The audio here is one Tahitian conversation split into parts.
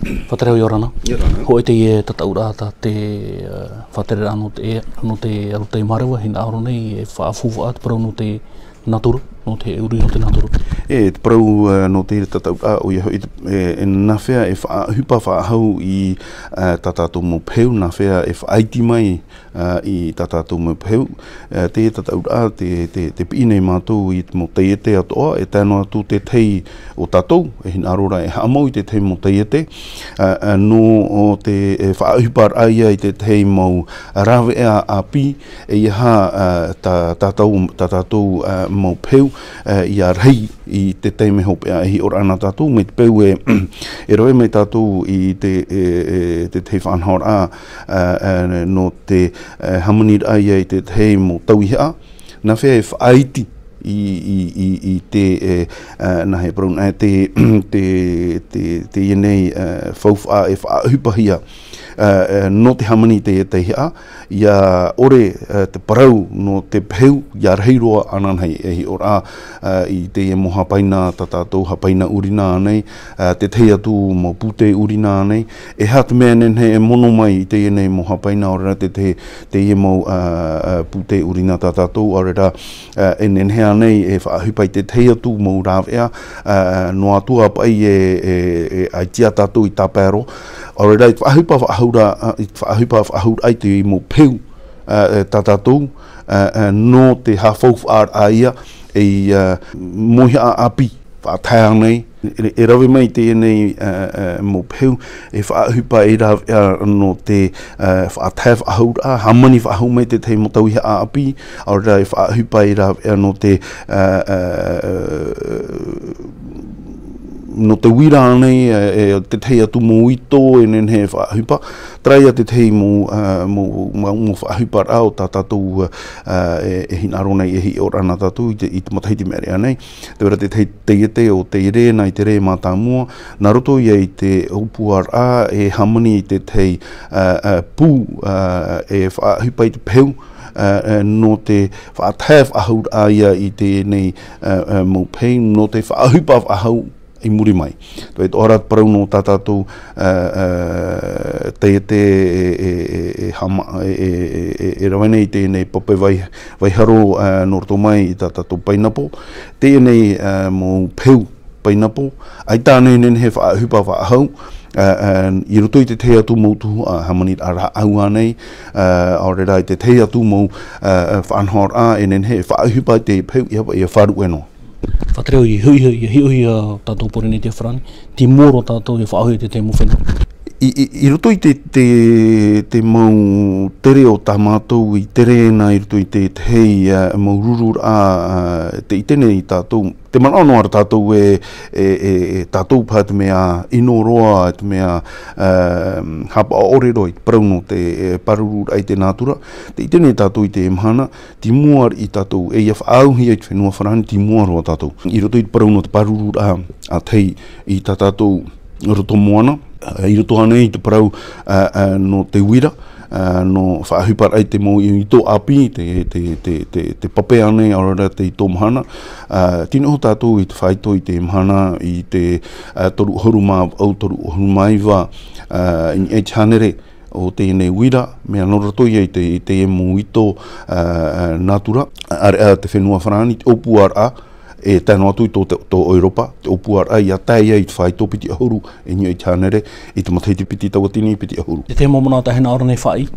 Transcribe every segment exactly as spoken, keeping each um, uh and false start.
Faʻatere au, ʻia ora na. ʻIa ora na. Hōʻē teie tataʻuraʻa tā te, ā, faʻatereraʻa nō te, nō te aro tei Mareva, hinaʻaro nei e faʻaʻohipa te parau nō te naturu, nō te ʻuru nō te naturu. E, te parau, ā, nō te tataʻuraʻa, ʻoia hoʻi, e, e nāfea e faʻaʻohipa faʻahou i, ā, tā tātou mau peu, nāfea e faʻaiti mai, ā, i tā tātou mau peu, ā, te tataʻuraʻa, te, te, te piʻi nei mātou i te mau taiete atoʻa, e tae noa atu te tahi o tātou, e hinaʻaro ra e haʻamau i te tahi mau taiete, ā, ā, nō te, e, faʻaʻohiparaʻa ia i te tahi mau rāveʻa ʻāpī, e ʻeiaha, ā, tā, tātou, tā tātou, ā, mau peu, ā, ʻia rahi i te taime hopeʻa e hiʻoraʻa na tātou, mai te peu e, e rave mai tātou i te, e, e, te tahi faʻanahoraʻa, ā, ā, nō te, ā, hāmaniraʻa ia i te tahi mau tauihaʻa, nāfea e faʻaiti i, i, i, i te, e, ā, nā hea e parau na, te, te, te, teie nei, ā, faufaʻa e faʻaʻohipahia, ā, ā, nō te hāmani i te taihaʻa, ʻia ʻore, ā, te parau nō te peu, ʻia rahi roa ananahi e hiʻoraʻa, ā, i teie mau hāpaina, tā tātou hāpaina ʻurina nei, ā, te tahi atu mau pūtē ʻurina nei, e aha te mea e nehenehe e mono mai i teie nei mau hāpaina, ʻaore rā te, te, teie mau, ā, ā, pūtē ʻurina tā tātou, ʻaore rā, ā, e nehenehe ānei e faʻaʻohipa i te tahi atu mau rāveʻa, ā, noa atu ā paʻi e, e, e ʻaita tātou i tāpae roa, ʻaore rā i te faʻaʻohipa faʻahou ra, ā, i te faʻaʻohipa faʻahou ra i te mau peu, ā, e tā tātou, ā, ā, nō te haʻafaufaʻaraʻa ia, e, ā, mau ihaʻa ʻāpī, faʻatae ānei, e, e rave mai teie nei, ā, ā, mau peu, e faʻaʻohipa e rāveʻa nō te, ā, faʻatae faʻahouraʻa, hāmani faʻahou mai te tahi mau tauihaʻa ʻāpī, ʻaore rā e faʻaʻohipa e rāveʻa nō te, ā, ā, nō te uira ānei, e, e, te tahi atu mau uito e nehenehe e faʻaʻohipa, terā ia te tahi mau, ā, mau, mau, mau faʻaʻohiparaʻa o tā tātou, ā, e, e hinaʻaro nei e hiʻoraʻa na tātou i te, i te matahiti mereʻa nei. Te vera te tahi taiete o te rē, nā i te rē mātāmua, nā roto ia i te ʻōpuaraʻa e hāmani i te tahi, ā, ā, pū, ā, e faʻaʻohipa i te peu, ā, ā, nō te faʻatae faʻahouraʻa ia i teie nei, ā, ā, mau peu, nō te faʻaʻohipa faʻahou i muri mai. Te vai toʻa ra te parau nō tā tātou, ā, ā, taiete e, e, e, e hama-, e, e, e, e, e rave nei i teie nei pape vai, vaiharo, ā, nō roto mai i tā tātou painapo. Teie nei, ā, mau peu painapo, ʻaita ānei e nehenehe e faʻaʻohipa faʻahou, ā, ā, i roto i te tahi atu mau tuhaʻa, ā, hāmaniraʻa rāʻau ānei, ā, ʻaore rā i te tahi atu mau, ā, ā, faʻanahoraʻa e nehenehe e faʻaʻohipa i te peu, ʻia, ʻia faʻaruʻe noa. Faʻatere au, ʻia hiʻohia, ʻia hiʻohia tātou Pōrīnetia farāni, tei mua roa tātou e faʻahoʻi i te tahi mau fenua. I, i, i roto i te, te, te mau tere o tā mātou i tere na i roto i te tahi, ā, mau rururaʻa, ā, tē ʻite nei tātou, tē manaʻo noa ra tātou e, e, e, e tātou paha te mea ʻino roa, te mea, ā, haʻapaʻo ʻore roa i te parau nō te, e, pārururaʻa i te nātura. Tē ʻite nei tātou i teie mahana, tei mua i tātou, e ʻia faʻaauhia i te fenua farāni, tei mua roa tātou. I roto i te parau nō te pārururaʻa a tahi i tā tātou roto moana, ā, i roto ānei i te parau, ā, ā, nō te uira, ā, nō faʻaʻohiparaʻa i te mau uito ʻāpī, te, te, te, te, te pape ānei, ʻaore rā te ito mahana, ā, tino tātou i te faito i te mahana, i te, ā, toru ʻahuru mā vaʻu, toru ʻahuru mā iva, ā, i niʻa i te hānere o teie nei uira, mea nō roto ia i te, i teie mau ito, ā, ā, nātura, ʻāreʻa te fenua farāni, te ʻōpuaraʻa, e tae noa atu i tō, tō ʻEuropa, te ʻōpuaraʻa ʻia tae ai i te faito piti ʻahuru, e niʻa i te hānere, i te matahiti piti tauatini piti ʻahuru. Te tahi mau manaʻo tāhina ʻaore nei faʻaʻī?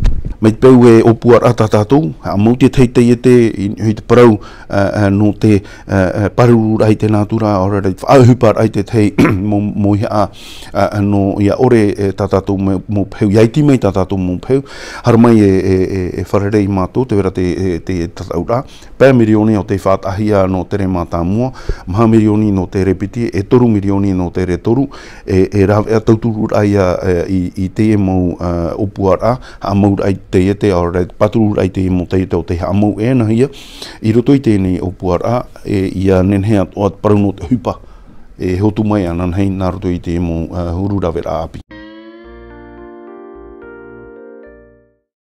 Mai te peu e ʻōpuaraʻa tā tātou, haʻamau te tahi taiete i, i te parau, ā, ā, nō te, ā, ā, pārururaʻa i te nātura, ʻaore rā, faʻaʻohiparaʻa i te tahi mau, mau ihaʻa, ā, ā, nō ʻia ʻore, e, tā tātou mau, mau peu, ʻia iti mai tā tātou mau peu, haere mai e, e, e, e fārerei mātou, te vera te, e, te tataʻuraʻa, pae mirioni nō te faʻataʻahia nō te rē mātāmua, maha mirioni nō te rē piti, e toru mirioni nō te rē toru, e, e rāveʻa tautururaʻa ia, e, i, i teie mau, ā, ʻōpuaraʻa, haʻamauraʻa i te taiete, ʻaore rā, pātururaʻa i teie mau taiete o tei haʻamau e anahia, i roto i teie nei ʻōpuaraʻa, e, ʻia nehenehe atoʻa te parau nō te ʻohipa, e hotu mai ananahi nā roto i teie mau, ā, huru rāveʻa ʻāpī.